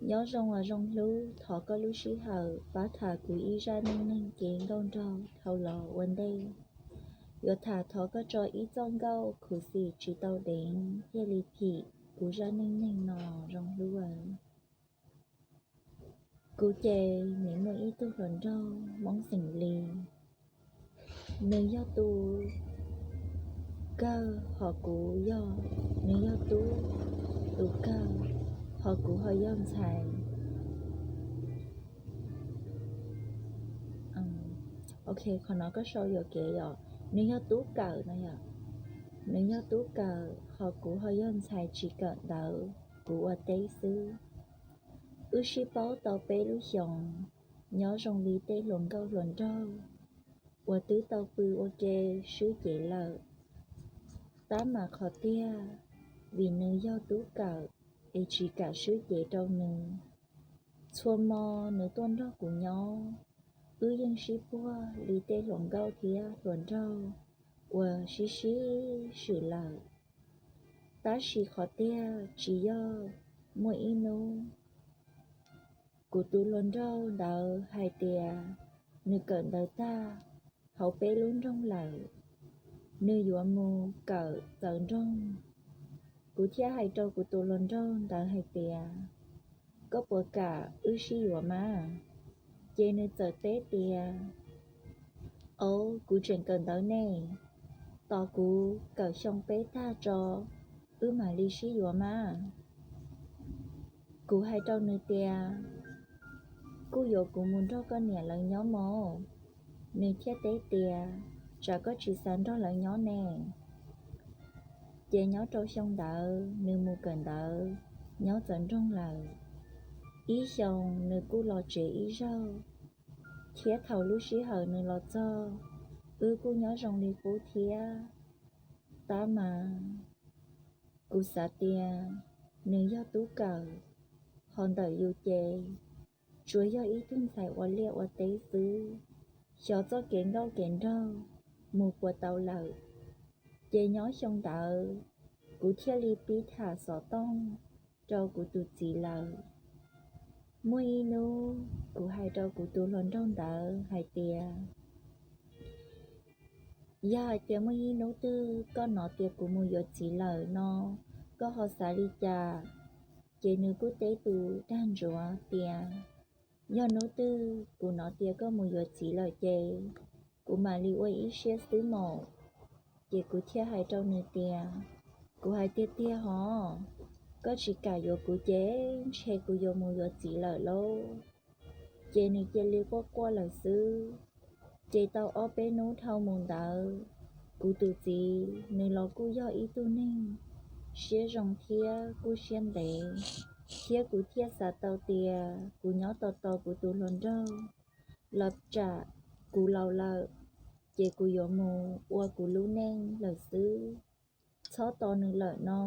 Nyob zoo os zoo hlub, thov koj lub sij hawm pab tham kuv ib zaj neej neeg kev nkauj nraug dhau los ua ntej. Yuav tham thov koj tso ib txoj nkauj khuv xim tsis tau deev thiaj li phim kuv zaj neej neeg no zoo hlub. Kuv ces nim muaj ib tug hluas nraug Hmoob xeem Lis. Nws yog tus kawg hos kuv yog, nws yog tub tus kawg hos kuv ho yog ntxhais. Ok, qhov no koj sau yuam kev os. Nws yog tub kawm no yom. Nws yog tub kawm hos kuv ho yog ntxhais tsis kawm ntawv, kuv ua teb xwb. Wb sib paub tau peb lub xyoos, nyob zoo li tej hluas nkauj hluas nraug uas twb tau pw ua ke swb cev lawm. Tab mas qhov tiag, vim nws yog tub kawm es tsis kam swb cev rau nws. Txhua hmo nws tuaj nrog kuv nyob, wb yeej sib puag li tej hluas nkauj thiab hluas nraug uas sib sib swm lawm. Tab sis qhov tiag tsis yog, muaj ib hnub kuv tus hluas nraug ntawd hais tias nws kawm ntawv tag hauv peb lub nroog lawm, nws yuav mus kawm txawv nroog. Kuv thiaj hais rau kuv tus hluas nraug ntawd hais tias, koj puas kam wb sib yuav mas? Ces nws txawm teb tias, au, kuv tseem kawm ntawv ne, tos kuv kawm xyoo peb tag tso, wb mam li sib yuav mas. Kuv hais rau nws tias, kuj yuav kuv mus nrog koj niam lawv nyob mog. Nws thiaj teb tias, tsam koj tsis xav nrog lawv nyob ne. Ces nyob rau xyoo ntawd nws mus kawm ntawv nyob txawv nroog lawm, ib xyoos nws kuj los tsev ib zaug, thiab thaum lub sij hawm nws los txog, wb kuj nyob zoo li qub thiab. Tab mas kuv xav tias nws yog tub kawm, ho ntawm yus ces tsuas yog ib tug ntxhais ua liaj ua teb xwb, xyov txoj kev nkauj kev nraug mus puas tau lawm. Ces nyob xyoo ntawd kuv thiaj li pib tham xov tooj rau kuv tus txiv lawm. Muaj ib hnub kuv hais rau kuv tus hluas nraug ntawd hais tias, yog hais tias muaj ib hnub twg koj hnov tias kuv mus yuav txiv lawm no, koj ho xav li cas? Ces nws kuj teb tus dag ntsuav tias, yog hnub twg kuv hnov tias koj mus yuav txiv lawm ces kuv mam li ua ib siab xwb maum. Ces kuv thiaj hais rau nws tias, kuv hais tiag tiag hos, koj tsis kam yuav kuv ces ntshe kuv yuav mus yuav txiv lawm lauj. Ces nws cia li quaj quaj lawm xwb. Ces tau ob peb hnub dhau mus ntawd, kuv tus txiv nws los kuj yog ib tug neeg siab zoo thiab kuj siab ntev, thiab kuv thiaj xav tau tias kuv nyob tos tos kuv tus hluas nraug los tsam kuv laus lawm, ces kuv yuav mus ua kuv lub neej lawm xwb, txhob tos nws lawm no.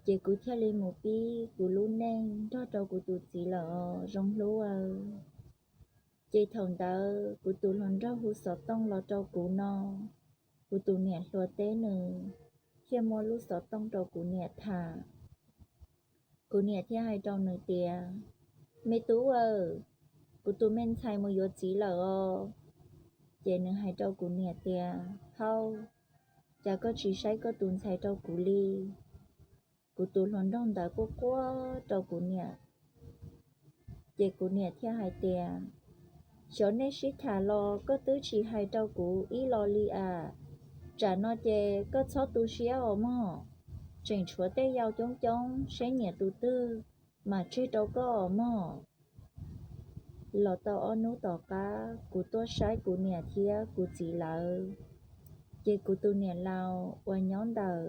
Ces kuv thiaj li mus pib kuv lub neej nrog rau kuv tus txiv lawm os zoo hlub aw. Ces thaum ntawd kuv tus hluas nraug hu xov tooj los rau kuv no, kuv tus niam hluas teb nws, thiaj muab lub xov tooj rau kuv niam tham. Kuv niam thiaj hais rau nws tias, me tub aw, kuv tus me ntxhais mus yuav txiv lawm os. Ces nws hais rau kuv niam tias, hauj, cas koj tsis saib koj tus ntxhais rau kuv li? Kuv tus hluas nraug ntawd quaj quaj rau kuv niam. Ces kuv niam thiaj hais tias, xyov nej sib tham los koj twb tsis hais rau kuv ib los li as. Tsam no ces koj txhob tu siab os mog, tseem tshuav tej yau coob coob, seb nyiam tus twg mam tseg rau koj os mog. Los tau ob hnub tom qab kuv tuaj saib kuv niam thiab kuv txiv lawv, ces kuv tus niam laus uas nyob ntawm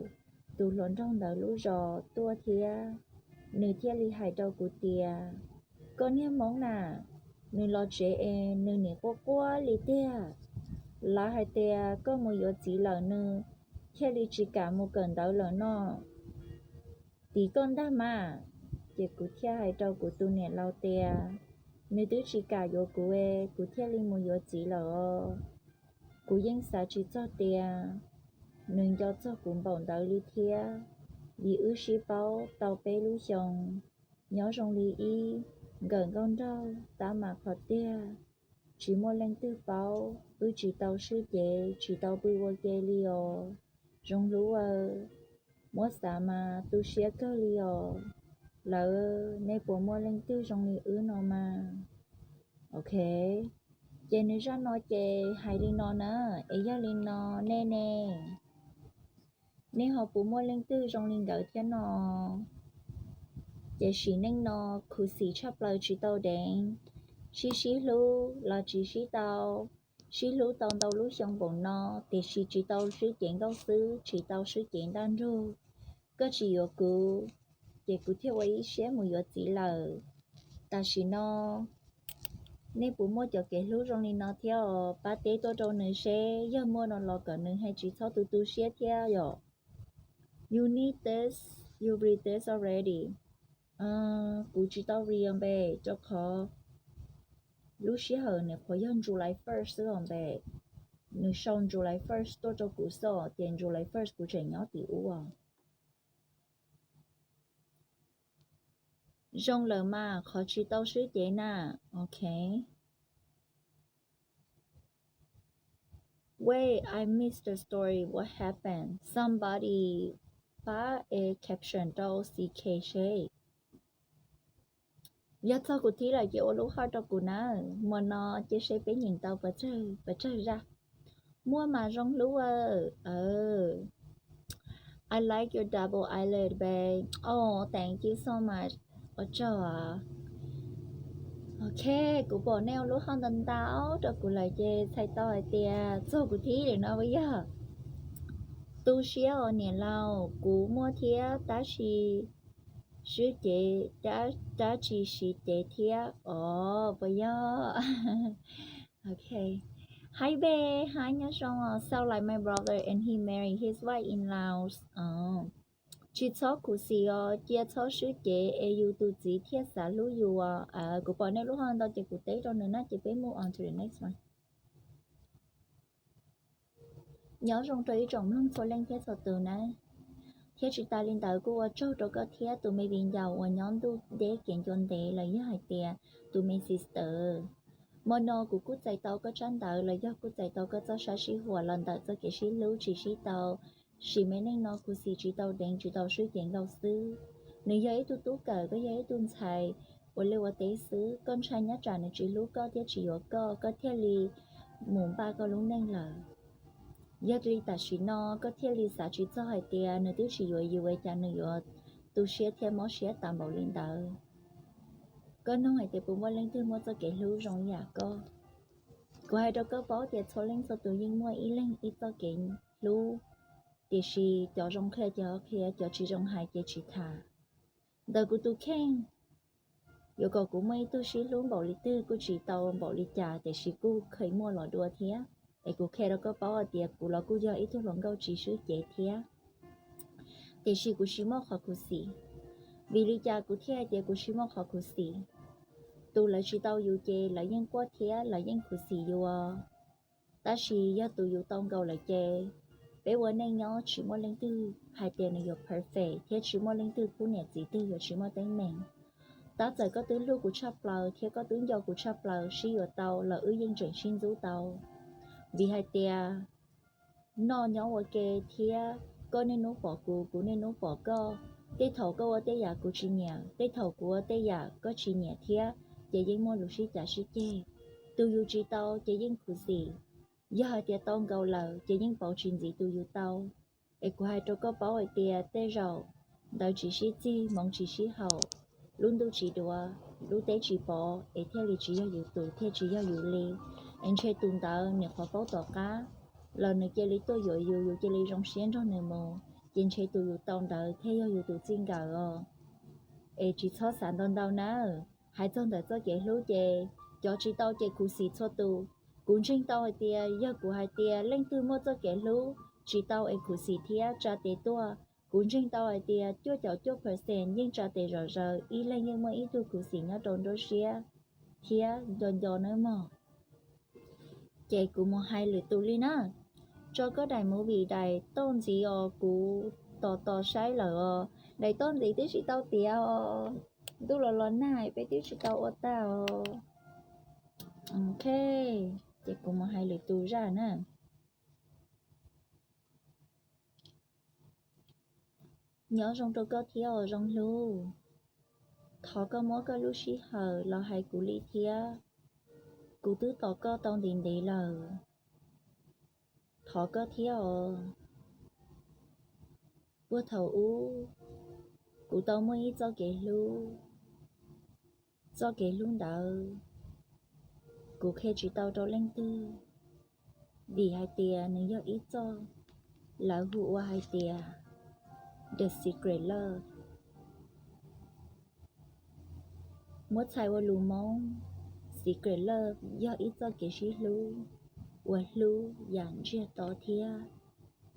tus hluas nraug ntawd lub zos tuaj thiab, nws thiaj li hais rau kuv tias, koj niag Hmoob na, nws los tsev es nws nim quaj quaj li tiag. Lawv hais tias koj mus yuav txiv lawm nws thiaj li tsis kam mus kawm ntawv lawm no. Tim koj ntag mas. Ces kuv thiaj hais rau kuv tus niam laus tias, nws twb tsis kam yuav kuv es kuv thiaj li mus yuav txiv lawm os. Kuv yeej xav tsis txog tias nws nco txog kuv npaum ntawd li thiab, vim wb sib paub tau peb lub xyoos, Nyob zoo li ib nkawm nkauj nraug tab mas qhov tiag, tsis muaj leej twg paub, wb tsis tau swb cev, tsis tau pw ua ke li os. Zoo hlub aw, muab xav mas tu siab kawg li os. Lawv, nej puas muaj leej twg zoo li wb no mas? Ok, ces nws zaj no ces hais li no na, es yog li no nej ne, nej ho puas muaj leej twg zoo li nkawd thiab no? Ces sim neej no khuv xim tshaj plaws tsis tau deev, sib sib hlub los tsis sib tau, sib hlub tau ntau lub xyoo npaum no, tiam sis tsis tau swb cev nkauj xwb, tsis tau swb cev ntaj ntsug. Koj tsis yuav kuv, ces kuv thiaj ua ib siab mus yuav txiv lawm. Tam sim no nej puas muaj cov kev hlub zoo li no thiab os? Pab teb tuaj rau nws seb, yog muaj no los kom nws hais tsis txhob tu tu siab thiab yom. You need this, you read this already. Kuv tsis tau read npe, rau qhov lub sij hawm nws qhuav yog July first xwb os npe. Nws sau July first tuaj rau kuv xwb, ces July first kuv tseem nyob tim ub os. Zoo lawm mas, qhov tsis tau swb cev na. Ok. Wait, I missed the story. What happened? Somebody pab e caption rau C K seb. Yog txog kuv thib lawm ces ua lub heart rau kuv na. Hmo no cia seb peb nyeem tau puas tsawg zaj. Muaj mas zoo hlub aw. I like your double eyelid, babe. Oh, thank you so much. Ua tsaug. Ok, kuv pom nej ua lub heart ntau ntau rau kuv lawm ces txhais tau hais tias txog kuv thib lawm no puas yog? Tu siab os niam laus, kuv muaj thiab tab sis swb cev, dab tsi siv cev thiab os puas yog? Ok. Hi babe, hi, nyob zoo os. Sound like my brother and he married his wife in Laos. Tsis txhob khuv xim os, cia txhob swb cev es yus tus txiv thiaj xav hlub yus os. Kuv pom nej lub heart ntau ces kuv teb rau nws na, ces peb move on to the next one. Nyob zoo rau ib tsoom mloog txhua leej thiab txhua tus na. Thiab tsis tas li ntawd kuj ua tsaug rau koj thiab tus me viv ncaus uas nyob ntuj deb kev ncua ntev los yog hais tias tus me sister. Hmo no kuv kuj txais tau koj tsab ntawv los yog kuj txais tau koj txoj sab sib huam los ntawm txoj kev sib hlub tsis sib tau, sim me neej no khuv xim tsis tau deev tsis tau swb cev nkauj xwb. Nws yog ib tug tub kawm, koj yog ib tug ntxhais, ua liaj ua teb xwb, koj ntshai nyob tsam nws tsis hlub koj thiab tsis yuav koj, koj thiaj li mus npaj koj lub neej lawm. Yog li tam sim no koj thiaj li xav tsis txog hais tias nws twb tsis yuav yus ua cas nws yuav tu siab thiab mob siab tas npaum li ntawd. Koj nug hais tias puas muaj leej twg muaj txoj kev hlub zoo ib yam koj. Kuv hais rau koj paub tias txhua leej txhua tus yeej muaj ib leeg ib txoj kev hlub, tiam sis cov zoo qhia ces ho qhia, cov tsis zoo hais ces tsis tham. Ntawm kuv tus kheej, yuav kom kuv muaj ib tug sib hlub npaum li twg kuj tsis tau npaum li cas, tiam sis kuj kheev muaj los dua thiab. Es kuv qhia rau koj paub hais tias kuv los kuj yog ib tug hluas nkauj tsis swb cev thiab, tiam sis kuv tsis muaj qhov khuv xim. Vim li cas kuv thiaj hais tias kuv tsis muaj qhov khuv xim? Tus lawv tsis tau yus ces lawv yeej quaj thiab lawv yeej khuv xim yus. Tab sis yog tus yus tau nkaus lawm ces peb ua neej nyob tsis muaj leej twg hais tias nws yuav perfect thiab tsis muaj leej twg pub niam txiv twg yuav tsis muaj teeb meem. Tab txawm koj twb hlub kuv tshaj plaws thiab koj twb nco kuv tshaj plaws, sib yuav tau los wb yeej tseem sib ntxub tau. Vim hais tias noj nyob ua ke thiab koj niaj hnub pom kuv, kuv niaj hnub pom koj. Tej thaum koj ua tej yam kuv tsis nyiam, tej thaum kuv ua tej yam koj tsis nyiam thiab, ces yeej muaj lus sib cav sib ceg. Tus yus tsis tau ces yeej khuv xim, yog hais tias tau nkaus lawm ces yeej pauv tsis ntxiv tus yus tau. Es kuv hais rau koj paub hais tias tej zaum ntawd tsis sib txig, hmoov tsis sib haum, lub ntuj tsis duav, lub teb tsis pov, es thiaj li tsis yog yus tus thiaj tsis yog yus li. Es ntshe tus ntawd nws qhov paub tom qab los nws cia li tuaj yuav yus, yus cia li zoo siab nrog nws mus, ces ntshe tus yus tau ntawd thiaj yog yus tus txij nkawm os. Es tsis txhob xav ntau ntau nawb. Hais txog ntawm txoj kev hlub ces cov tsis tau ces khuv xim txhua tus. Kuv ntseeg tau hais tias yog kuv hais tias leej twg muaj txoj kev hlub tsis tau es khuv xim thiab tsa tes tuaj, kuv ntseeg tau hais tias cuaj caum cuaj percent yeej tsa tes zom zaws, ib leeg yeej muaj ib tug khuv xim nyob rau nruab siab thiab nco nco nawb mog. Ces kuv mus hais lwm tus li na. Tso koj daim movie daim toj ntxiv os, kuv tos tos saib lawm os. Daim toj ntxiv twb tsis tau tiav os. Ntuj los los nag peb twb tsis tau ua tag os. Ok, ces kuv mus hais lwm tus zaj na. Nyob zoo rau koj thiab os Zoo Hlub. Thov koj muab koj lub sij hawm los hais kuv li thiab. Kuv twb tos koj tau ntev ntev lawm. Thov koj thiab os. Puag thaum ub, kuv tau muaj ib txoj kev hlub. Txoj kev hlub ntawd, kuv qhia tsis tau rau leej twg, vim hais tias nws yog ib txoj, lawv hu ua hais tias the secret love. Muab txhais ua lus Hmoob, secret love yog ib txoj kev sib hlub uas hlub yam ntsiag to thiab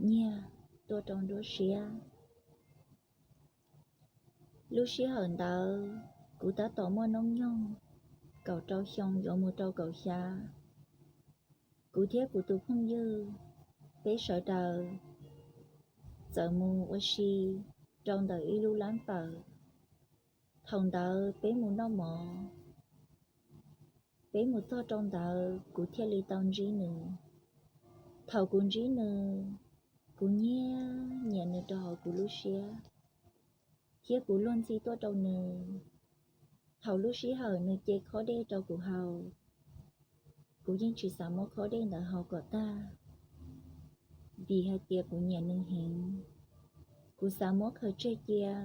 nyiag tuaj rau nruab siab. Lub sij hawm ntawd kuv tab tom muaj noob nyoog kaum rau xyoo yuav mus rau kaum xya. Kuv thiab kuv tus phooj ywg, peb sawv daws txawm mus ua si rau ntawm ib lub lab pawm. Thaum ntawd peb mus noj mov, peb mus txog rau ntawd kuv thiaj li tau ntsib nws. Thaum kuv ntsib nws, kuv nyiag nyiam nws rau hauv kuv lub siab, thiab kuv luag ntxhi tuaj rau nws. Thaum lub sij hawm nws ce khob dej rau kuv haus, kuv yeej tsis xav muab khob dej ntawd haus kom tag, vim hais tias kuv nyiam nws heev. Kuv xav muab khaws tseg cia,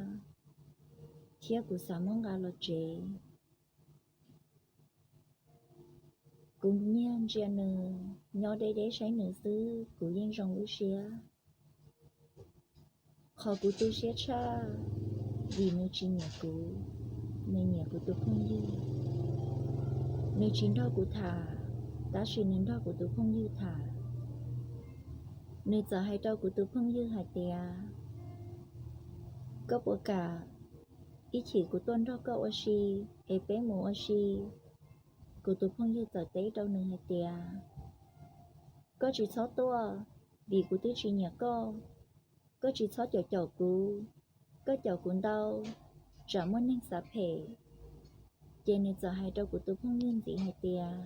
thiab kuv xav muab nqa los tsev. Kuv nyiag ntsia nws, nyob deb deb saib nws xwb kuv yeej zoo lub siab. Qhov kuv tu siab tshaj, vim nws tsis nyiam kuv, nws nyiam kuv tus phooj ywg. Nws tsis nrog kuv tham, tab sis nws nrog kuv tus phooj ywg tham. Nws txawm hais rau kuv tus phooj ywg hais tias, koj puas kam ib chim kuv tuaj nrog koj ua si, es peb mus ua si? Kuv tus phooj ywg txawm teb rau nws hais tias, koj tsis txhob tuaj, vim kuv twb tsis nyiam koj. Koj tsis txhob caum caum kuv, koj caum kuv ntau, tsam muaj neeg xav phem. Ces nws txawm hais rau kuv tus phooj ywg ntxiv hais tias,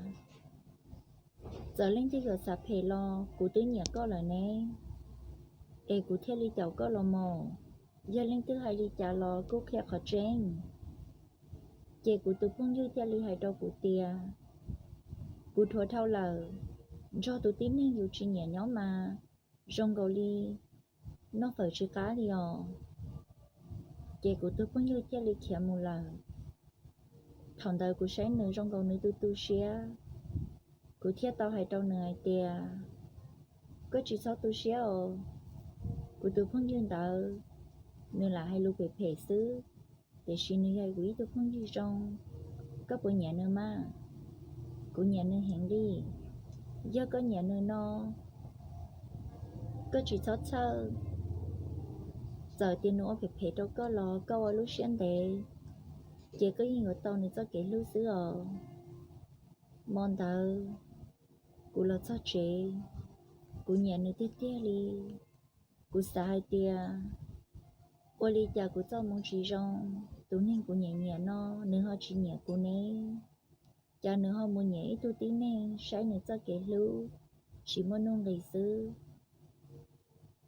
txawm leej twg yuav xav phem los kuv twb nyiam koj lawm ne, es kuv thiaj li caum koj los mus. Yog leej twg hais li cas los kuj qhia qhov tseeb. Ces kuv tus phooj ywg thiaj li hais rau kuv tias, kuv dhuav dhau lawm, nrog tus tib neeg yus tsis nyiam nyob mas zoo nkaus li noj fawm tsis qab li os. Ces kuv tus phooj ywg thiaj li khiav mus lawm. Thaum ntawd kuv saib nws zoo nkaus nws tu tu siab, kuv thiaj tau hais rau nws hais tias, koj tsis txhob tu siab os. Kuv tus phooj ywg ntawd, nws lam hais lus phem phem xwb, tiam sis nws yog kuv ib tug phooj ywg zoo. Koj puas nyiam nws mas? Kuv nyiam nws heev li. Yog koj nyiam nws no, koj tsis txhob txhawj. Txawm tias nws ua phem phem rau koj los koj ua lub siab ntev, ces koj yeej yuav tau nws txoj kev hlub xwb os. Hmo ntawd kuv los txog tsev, kuv nyiam nws tiag tiag li. Kuv xav hais tias, ua li cas kuv txoj hmoov tsis zoo, tus neeg kuv nyiam nyiam no nws ho tsis nyiam kuv ne? Cas nws ho mus nyiam ib tug tib neeg saib nws txoj kev hlub tsis muaj nuj nqis xwb.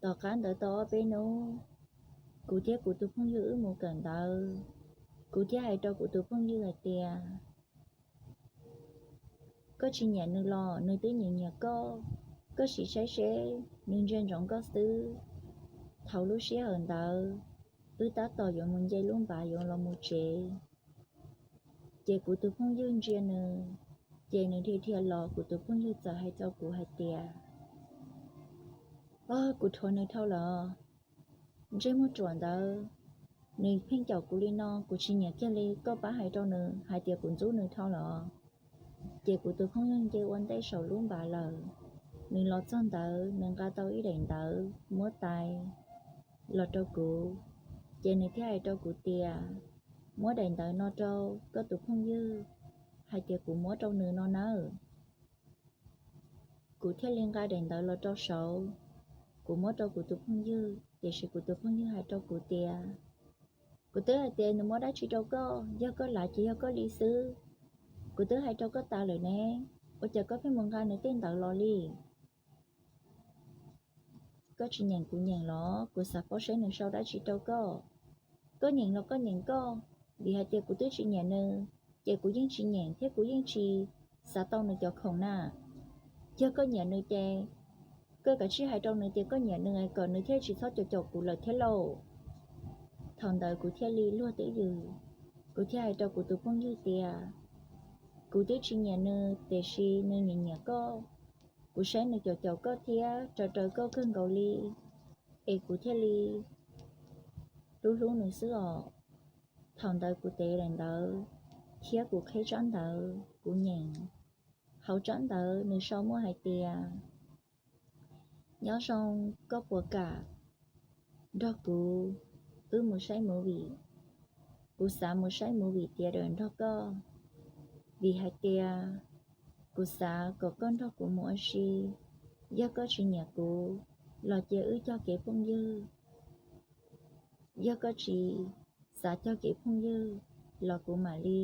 Tom qab ntawd tau ob peb hnub, kuv thiab kuv tus phooj ywg wb mus kawm ntawv, kuv thiaj hais rau kuv tus phooj ywg hais tias, koj tsis nyiam nws los nws twb nyiam nyiam koj, koj sim saib seb nws ntsia ntsoov koj xwb. Thaum lub sij hawm ntawd, wb tab tom yuav mus nce lub npav yuav los mus tsev, ces kuv tus phooj ywg ntsia nws, ces nws dhia dhia los, kuv tus phooj ywg txawm hais rau kuv hais tias, o, kuv dhuav nws dhau lawm. Ntsej muag ruam ntawd, nws pheej caum kuv li no kuv tsis nyiam kiag li, koj pab hais rau nws hais tias kuv ntxub nws dhau lawm. Ces kuv tus phooj ywg nce ua ntej saum lub npav lawm, nws los txog ntawd nws nqa tau ib daim ntawv muab tais los rau kuv, ces nws thiaj hais rau kuv tias, muab daim ntawv no rau koj tus phooj ywg, hais tias kuv muab rau nws no nawb. Kuv thiaj li nqa daim ntawv los rau saud, kuv muab rau kuv tus phooj ywg, tiam sis kuv tus phooj ywg hais rau kuv tias, Kuv twb hais tias nws muab dab tsi rau koj, yog koj lav ces yog koj li xwb. Kuv twb hais rau koj tas lawm ne, ua cas koj pheej mus nqa nws tej ntawd los li? Koj tsis nyeem kuv nyeem los? Kuv xav paub seb nws sau dab tsi rau koj. Koj nyeem los koj nyeem koj, vim hais tias kuv twb tsis nyiam nws, ces kuv yeej tsis nyeem thiab kuv yeej tsis xav tau nws cov khoom na. Yog koj nyiam nws ces koj kav tsij hais rau nws tias koj nyiam nws kom nws thiaj tsis txhob caum caum kuv lawm thiab lauj. Thaum ntawd kuv thiaj li luag twj ywm, kuv thiaj hais rau kuv tus phooj ywg tias, kuv twb tsis nyiam nws tiam sis nws nyiam nyiam koj. Kuv saib nws caum caum koj thiab raws raws koj kawg nkaus li, es kuv thiaj li hlub hlub nws xwb os. Thaum ntawd kuv tev daim ntawv thiab kuv qhib tsab ntawv kuv nyeem. Hauv tsab ntawv nws sau muaj hais tias, nyob zoo, koj puas kam nrog kuv wb mus saib movie? Kuv xav mus saib movie theater nrog koj, vim hais tias kuv xav kom koj nrog kuv mus ua si. Yog koj tsis nyiam kuv los cia wb cog kev phooj ywg. Yog koj tsis xav cog kev phooj ywg los kuv mam li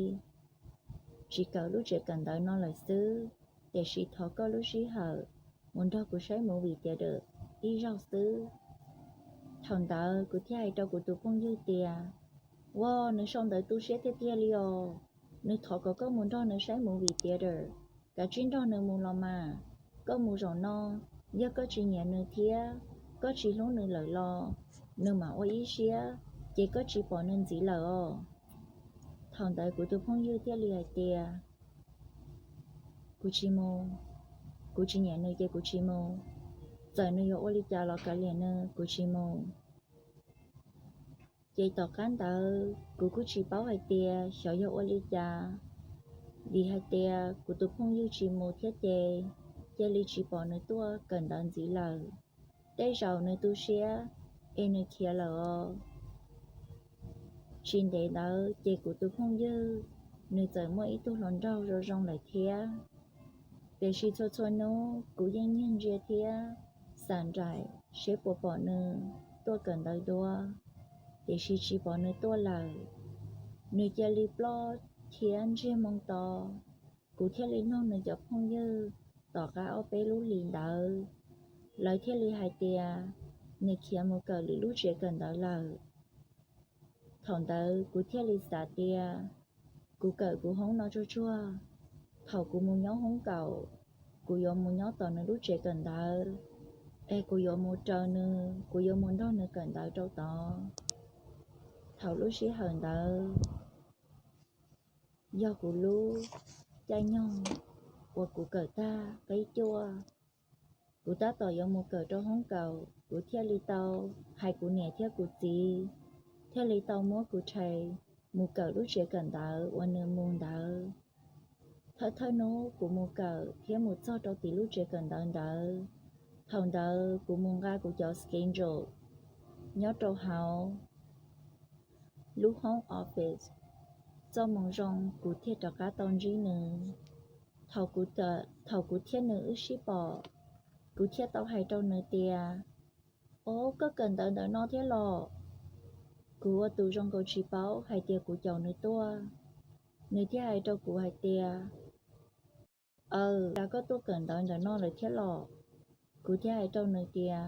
tsis kawm lub tsev kawm ntawv no lawm xwb, tiam sis thov koj lub sij hawm mus nrog kuv saib movie theater ib zaug xwb. Thaum ntawd kuv thiaj hais rau kuv tus phooj ywg tias, ua, nws sau ntawv tu siab tiag tiag li os. Nws thov kom koj mus nrog nws saib movie theater, kav tsij nrog nws mus los mas. Koj mus zaum no, yog koj tsis nyiam nws thiab koj tsis hlub nws lawm los nws mam ua ib siab, ces koj tsis pom nws ntxiv lawm os. Thaum ntawd kuv tus phooj ywg thiaj li hais tias, kuv tsis mus, kuv tsis nyiam nws ces kuv tsis mus. Txawm nws yuav ua li cas los kav liam nws, kuv tsis mus. Ces tom qab ntawd kuv kuj tsis paub hais tias xyov yog ua li cas, vim hais tias kuv tus phooj ywg tsis mus thiab ces cia li tsis pom nws tuaj kawm ntawv ntxiv lawm. Tej zaum nws tu siab es nws khiav lawm os. Tsis ntev ntawd ces kuv tus phooj ywg nws txawm muaj ib tug hluas nraug zoo zoo lawm thiab. Tiam sis txhua txhua hnub kuv yeej nyiag ntsia thiab xam nraim seb puas pom nws tuaj kawm ntawv dua, tiam sis tsis pom nws tuaj lawm. Nws cia li ploj thiab ntsiag moo to. Kuv thiaj li nug nws cov phooj ywg tom qab ob peb lub hlis ntawd, lawv thiaj li hais tias nws khiav mus kawm lwm lub tsev kawm ntawv lawm. Thaum ntawd kuv thiaj li xav tias kuv kawm kuv hoob no tsuag tsuag, thaum kuv mus nyob hoob kaum, kuv yuav mus nyob tom nws lub tsev kawm ntawv, es kuv yuav mus raws nws, kuv yuav mus nrog nws kawm ntawv rau tod. Thaum lub sij hawm ntawd yog kuv lub caij nyoog uas kuv kawm tag qib cuaj. Kuv tab tom yuav mus kawm rau hoob kaum, kuv thiaj li tau hais kuv niam thiab kuv txiv thiaj li tau muab kuv rhais mus kawm lub tsev kawm ntawv uas nws mus ntawd. Thawj thawj hnub kuv mus kawm thiab mus txog rau tim lub tsev kawm ntawv ntawd, thaum ntawd kuv mus nqa kuv cov schedule nyob rau hauv lub home office. Txoj moo zoo kuv thiaj rov qab tau ntsib nws. Thaum kuv thiab nws wb sib pom, kuv thiaj tau hais rau nws tias, o, koj kawm ntawv ntawm no thiab los? Kuv ua tus zoo nkaus tsis paub hais tias kuv caum nws tuaj. Nws thiaj hais rau kuv hais tias, aw, cas koj tuaj kawm ntawv ntawm no lawm thiab los? Kuv thiaj hais rau nws tias,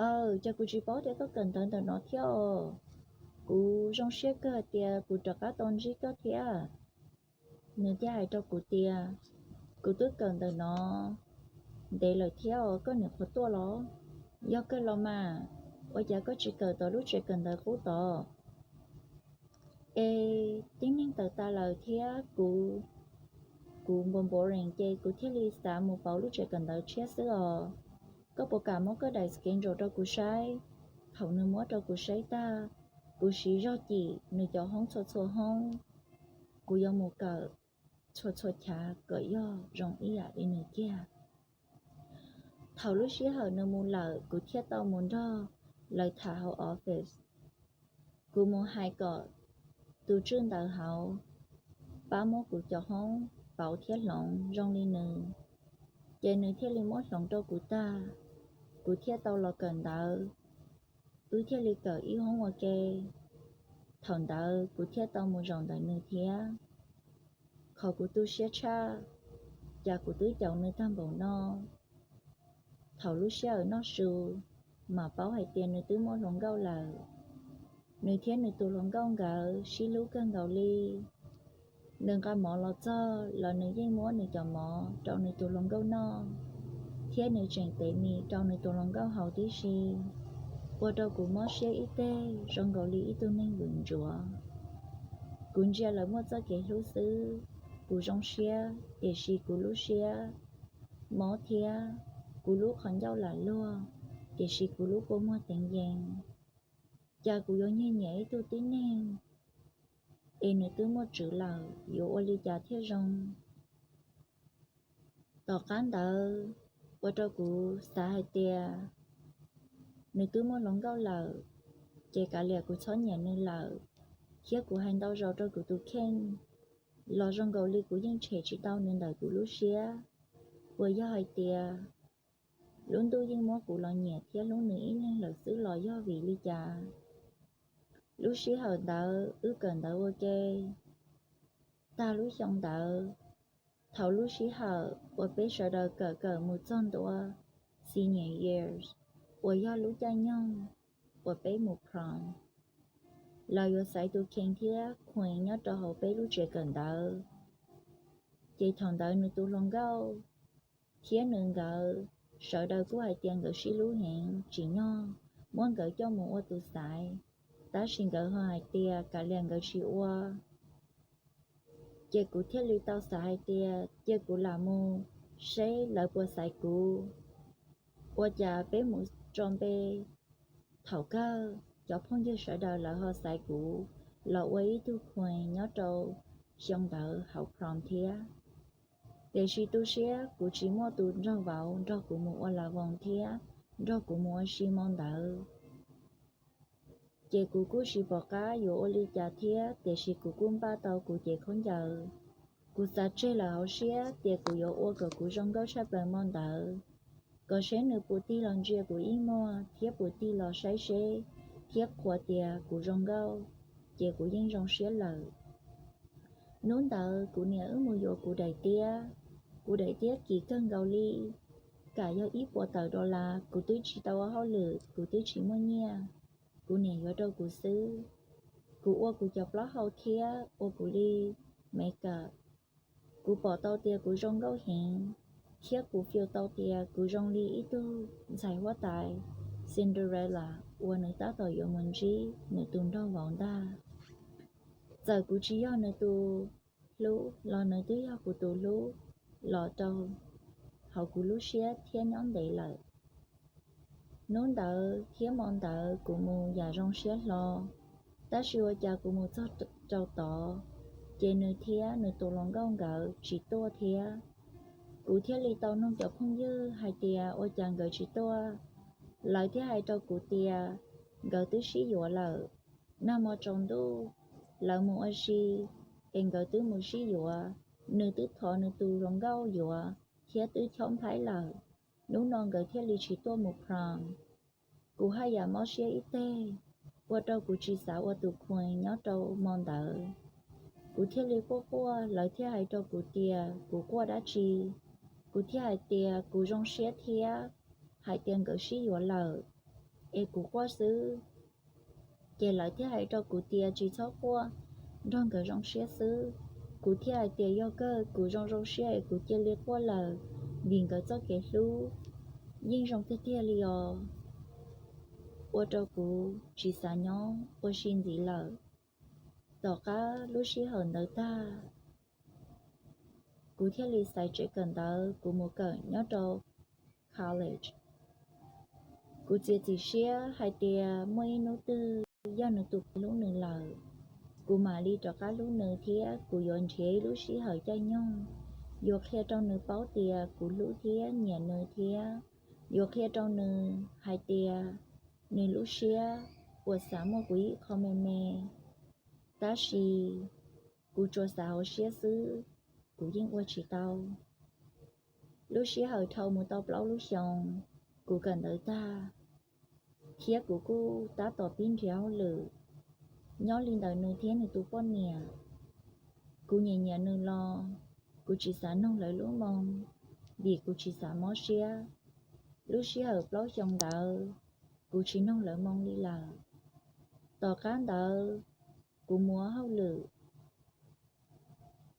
aw, cas kuv tsis paub tias koj kawm ntawv ntawm no thiab os. Kuv zoo siab kawg hais tias kuv rov qab tau ntsib koj thiab. Nws thiaj hais rau kuv tias, kuv twb kawm ntawm no ntev lawm thiab os, koj niam qhuav tuaj los? Yog kawg los mas, ua cas koj tsis kawm tom lub tsev kawm ntawv qub tod? Es tib neeg tawm tas lawm thiab kuv, kuv npau npau rees ces kuv thiaj li xav mus pauv lub tsev kawm ntawv tshiab xwb os. Koj puas kam muab koj daim schedule rau kuv saib? Thaum nws muab rau kuv saib tag, kuv siv zog cim nws cov hoob txhua txhua hoob. Kuv yuav mus kawm txhua txhua chav kom yog zoo ib yam li nws kiag. Thaum lub sij hawm nws mus lawm, kuv thiaj tau mus nrog lawv tham hauv office. Kuv mus hais kom tus tswj ntawv hauv pab muab kuv cov hoob pauv thiab hloov zoo li nws, ces nws thiaj li muab hloov rau kuv tag, kuv thiaj tau los kawm ntawv. Wb thiaj li kawm ib hoob ua ke. Thaum ntawd kuv thiaj tau mus zaum ntawm nws thiab. Qhov kuv tu siab tshaj, cas kuv twb caum nws tag npaum no. Thaum lub sij hawm noj su, mam paub hais tias nws twb muaj hluas nkauj lawm. Nws thiab nws tus hluas nkauj nkawd sib hlub kawg nkaus li. Nws nqa mov los txog los nws yeej muab nws cov mov rau nws tus hluas nkauj noj, thiab nws tseem tev mis rau nws tus hluas nkauj haus tib si. Ua rau kuv mob siab ib teg zoo nkaus li ib tug neeg vwm ntsuav. Kuv ntsia lawv muaj txoj kev hlub xwb, kuv zoo siab, tiam sis kuv lub siab mob thiab. Kuv lub qhov ncauj lam luag, tiam sis kuv lub kua muag teev yees. Cas kuv yuav nyiag nyiam ib tug tib neeg es nws twb muaj tswv lawm, yuav ua li cas thiaj zoo? Tom qab ntawd, ua rau kuv xav hais tias nws twb muaj hluas nkauj lawm, ces kav liam kuv txhob nyiam nws lawm. Thiab kuv hais ntau zaus rau kuv tus kheej los zoo nkaus li kuv yeej tshem tsis tau nws ntawm kuv lub siab. Uas yog hais tias lub ntuj yeej muab kuv los nyiam thiab hlub nws ib leeg lawm xwb los yog vim li cas? Lub sij hawm ntawd wb kawm ntawv ua ke tag lub xyoo ntawd, thaum lub sij hawm uas peb sawv daws kawm kawm mus txog ntua senior years, uas yog lub caij nyoog uas peb mus prom, lawv yuav xaiv tus kheej thiab khuees nyob rau hauv peb lub tsev kawm ntawv. Ces thaum ntawd nws tus hluas nkauj thiab nws nkawd sawv daws kuj hais tias nkawd sib hlub heev tsim nyog muab nkawd coj mus ua tus xaiv, tab sis nkawd ho hais tias kav liam nkawd tsis ua. Ces kuv thiaj li tau xav hais tias cia kuv lam mus seb lawv puas xaiv kuv. Ua cas peb mus tso npe, thaum kawg cov phooj ywg sawv daws lawv ho xaiv kuv los ua ib tug khuees nyob rau xyoo ntawd hauv prom thiab. Tiam sis tu siab kuv tsis muaj tus nraug vauv nrog kuv mus ua la voos thiab nrog kuv mus ua si hmo ntawd. Ces kuv kuj tsis pom qab yuav ua li cas thiab, tiam sis kuv kuj npaj tau kuv cev khaub ncaws. Kuv xav tseg lawm hauv siab tias kuv yuav ua kom kuv zoo nkauj tshaj plaws hmo ntawd, kom seb nws puas tig los ntsia kuv ib muag thiab puas tig los saib seb thiab qhuas tias kuv zoo nkauj, ces kuv yeej zoo siab lawm. Hnub ntawd kuv niam wb mus yuav kuv daim tiab. Kuv daim tiab kim kawg nkaus li, kam yog ib puas tawm dollar, kuv twb tsis tau ua hauj lwm, kuv twb tsis muaj nyiaj, kuv niam yuav rau kuv xwb. Kuv ua kuv cov plaub hau thiab ua kuv li makeup. Kuv pom tau tias kuv zoo nkauj heev, thiab kuv feel tau tias kuv zoo li ib tug ntxhais huab tais Cinderella uas nws tab tom yuav mus ntsib nws tus nraug vauv ntag. Txawm kuv tsis yog nws tus hlub los nws twb yog kuv tus hlub los rau hauv kuv lub siab thiab nyob ntev lawm. Hnub ntawd thiab hmo ntawd kuv mus yam zoo siab hlo, tab sis ua cas kuv mus txog rau tod, ces nws thiab nws tus hluas nkauj nkawd tsis tuaj thiab. Kuv thiaj li tau nug cov phooj ywg hais tias ua cas nkawd tsis tuaj. Lawv thiaj hais rau kuv tias nkawd twb sib yuav lawm. Nag hmo tsaus ntuj lawv mus ua si, es nkawd twb mus sib yuav, nws twb thov nws tus hluas nkauj yuav thiab twb chob nplhaib lawm. Hnub no nkawd thiaj li tsis tuaj mus prom. Kuv haj yam mob siab ib teg, ua rau kuv tsis xav ua tus khuees nyob rau hmo ntawd. Kuv thiaj li quaj quaj, lawv thiaj hais rau kuv tias kuv quaj dab tsi. Kuv thiaj hais tias kuv zoo siab thiab hais tias nkawd sib yuav lawm, es kuv quaj xwb. Ces lawv thiaj hais rau kuv tias tsis txhob quaj, nrog nkawd zoo siab xwb. Kuv thiaj hais tias yog kawg, kuv zoo zoo siab es kuv cia li quaj lawm, vim nkawd txoj kev hlub yeej zoo tiag tiag li os. Ua rau kuv tsis xav nyob ua si ntxiv lawm. Tom qab lub sij hawm ntawd tag, kuv thiaj li xaiv tsev kawm ntawv kuv mus kawm nyob rau college. Kuv txiav txim siab hais tias muaj ib hnub twg yog nws tus hlub nws lawm, kuv mam li rov qab hlub nws thiab kuv yuav nrhiav ib lub sij hawm caij nyoog yuav qhia rau nws paub tias kuv hlub thiab nyiam nws thiab yuav qhia rau nws hais tias nws lub siab puas xav muaj kuv ib qho me me. Tab sis kuv tsuas xav hauv siab xwb, kuv yeej ua tsis tau. Lub sij hawm dhau mus tau plaub lub xyoos, kuv kawm ntawv tag, thiab kuv kuj tab tom pib nrhiav hauj lwm. Nyob li ntawm nws thiab nws tus poj niam, kuv nyiam nyiam nws los kuv tsis xav noog lawv lub moo, vim kuv tsis xav mob siab. Lub sij hawm plaub xyoo ntawd, kuv tsis noog lawv moo li lawm. Tom qab ntawd, kuv mus ua hauj lwm,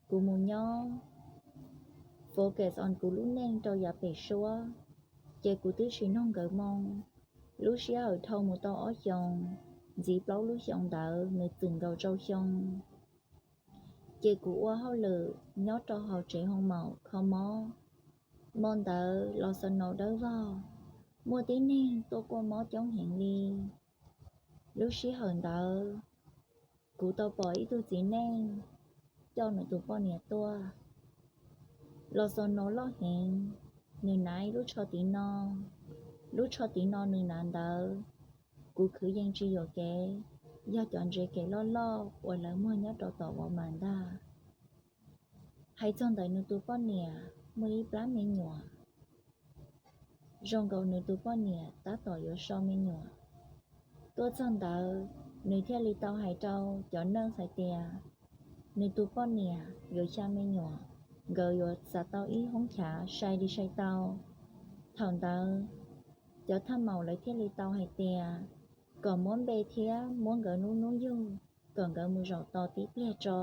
kuv mus nyob focus on kuv lub neej rau yav pem suab, ces kuv twb tsis noog nkawd moo. Lub sij hawm dhau mus tau ob xyoos, ntxiv plaub lub xyoos ntawd nws txwm nkaus rau xyoo. Ces kuv ua hauj lwm nyob rau hauv tsev hoo maum kho mob. Hmo ntawd los xo nau dawb vog, muaj tib neeg tuaj kuaj mob coob heev li. Lub sij hawm ntawd, kuv tau pom ib tug txiv neej coj nws tus poj niam tuaj. Los xo nau loj heev, nws hnav ib lub tsho tiv no. Lub tsho tiv no nws hnav ntawd, kuv khwv yees tsis yuam kev, yog cov ntsev kev loj loj uas lawv muag nyob rau tom Walmart ntag. Hais txog ntawm nws tus poj niam, muaj ib plab me nyuam, zoo nkaus nws tus poj niam tab tom yuav so me nyuam. Tuaj txog ntawd, nws thiaj li tau hais rau cov nurse hais tias nws tus poj niam yuav xya me nyuam, nkawd yuav xav tau ib hoob chav sai li sai tau. Thaum ntawd, cov thaj maum lawv thiaj li tau hais tias kom muab npe thiab muab nkawd lub hnub yug kom nkawd mus zaum tos tib pliag tso.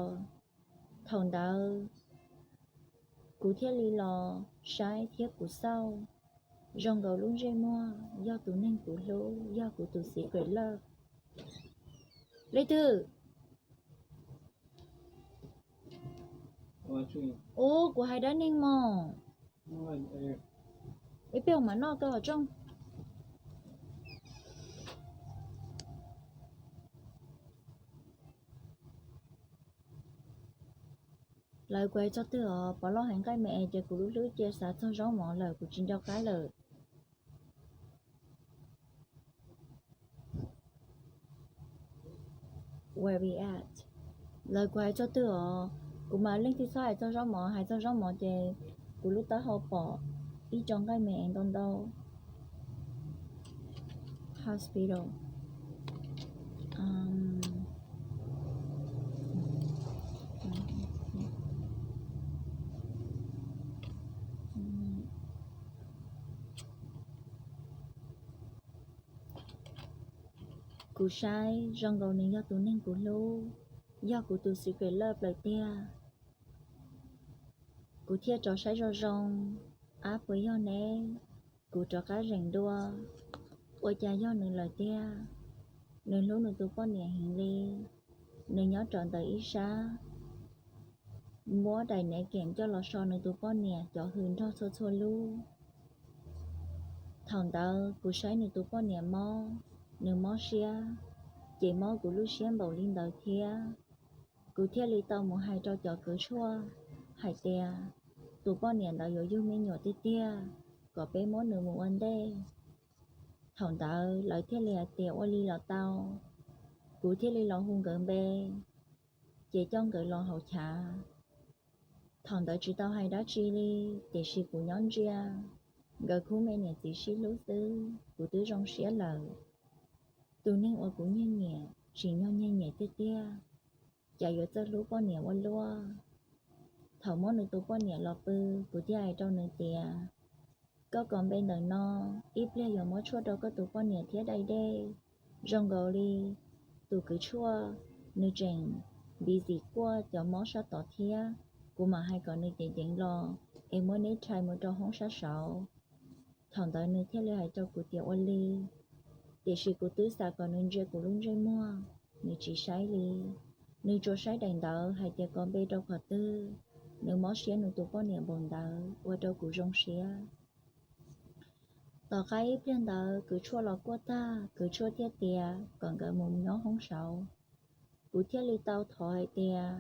Thaum ntawd, kuv thiaj li los saib thiab kuv xauj, zoo nkaus lub ntsej muag yog tus neeg kuv hlub, yog kuv tus secret love. Leej twg? Ub, kuv hais dab neeg mog. Ib pliag mam noj koj hauv tsooj. Lawv, kuv hais txog twg os, Pov Lauj hais nqaij me es ces kuv lub hlwb cia xav txog zaub mov lawm, kuv tsis nco qab lawm. Where we at? Lawv, kuv hais txog twg os, kuv mas leej twg txhob hais txog zaub mov, hais txog zaub mov ces kuv lub taub hau pom ib co nqaij me es ntau ntau. Hospital. Kuv saib zoo nkaus nws yog tus neeg kuv hlub, yog kuv tus secret love plaws tiag. Kuv thiaj rov saib zoo zoo, ab puas yog neb? Kuv rov qab zeem dua, ua cas yog nws lawm tiag. Nws hlub nws tus poj niam heev li. Nws nyob rau ntawm ib sab, muab daim nev kem coj los so nws tus poj niam cov hws nrog txhua txhua lub. Thaum ntawd kuv saib nws tus poj niam mob, nws mob siab, ces mob kuv lub siab npaum li ntawd thiab. Kuv thiaj li tau mus hais rau cov kws tshuaj hais tias tus poj niam ntawd yuav yug me nyuam tiag tiag, kom peb muab nws mus ua ntej. Thaum ntawd lawv thiaj li hais tias ua li los tau. Kuv thiaj li los hu nkawd npe, ces coj nkawd los hauv chav. Thaum ntawd tsis tau hais dab tsi li, tiam sis kuv nyob ntsia nkawd khub me niam txiv sib hlub xwb, kuv twb zoo siab lawm. Tus neeg uas kuv nyiag nyiam tsim nyog nyiag nyiam tiag tiag, cas yuav txawj hlub poj niam ua luaj. Thaum muab nws tus poj niam los pw, kuv thiaj hais rau nws tias, koj kos npe ntawm no, ib pliag yuav muab tshuaj rau koj tus poj niam thiab dai dej. Zoo nkaus li tus kws tshuaj nws tseem busy kuaj cov mob sab tod thiab, kuv mam hais kom nws ceev ceev los es muab neb thaij mus rau hoob sab saud. Thaum ntawd nws thiaj li hais rau kuv tias ua li, tiam sis kuv twb xav kom nws ntsia kuv lub ntsej muag, nws tsis saib li. Nws tsuas saib daim ntawv hais tias kos npe rau qhov twg, nws mob siab nws tus poj niam npaum ntawd ua rau kuv zoo siab. Tom qab ib pliag ntawd kws tshuaj los kuaj tag, kws tshuaj thiaj tias kom nkawd mus nyob hoob saud. Kuv thiaj li tau thov hais tias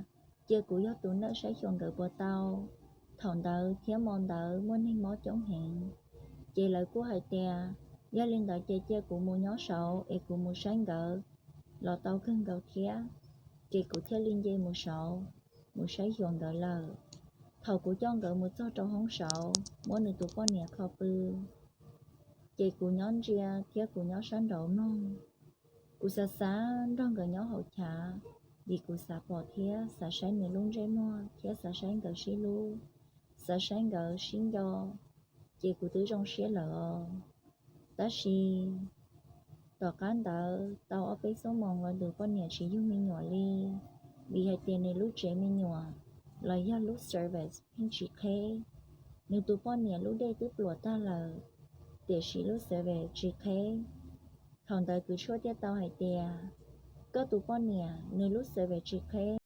cia kuv yog tus nawj saib xyuas nkawd puas tau. Thaum ntawd thiab hmo ntawd muaj neeg mob coob heev, ces lawv kuj hais tias yog li ntawd ces cia kuv mus nyob saud es kuv mus saib nkawd los tau kawg nkaus thiab. Ces kuv thiaj li nce mus saud, mus saib xyuas nkawd lawm. Thaum kuv coj nkawd mus txog rau hoob saud, muab nws tus poj niam kho pw, ces kuv nyob ntsia thiab kuv nyob sab nraud mloog. Kuv xav xav nrog nkawd nyob hauv chav, vim kuv xav pom thiab xav saib nws lub ntsej muag thiab xav saib nkawd sib hlub, xav saib nkawd sib nco, ces kuv twb zoo siab lawm os. Tab sis tom qab ntawd tau ob peb xuab moos los tus poj niam tsis yug me nyuam li, vim hais tias nws lub tsev me nyuam los yog lub service pheej tsis qheb. Nws tus poj niam lub dej twb pluas tag lawm, tiam sis lub service tsis qheb. Thaum ntawd kuv tshuaj thiaj tau hais tias, koj tus poj niam nws lub service tsis qheb,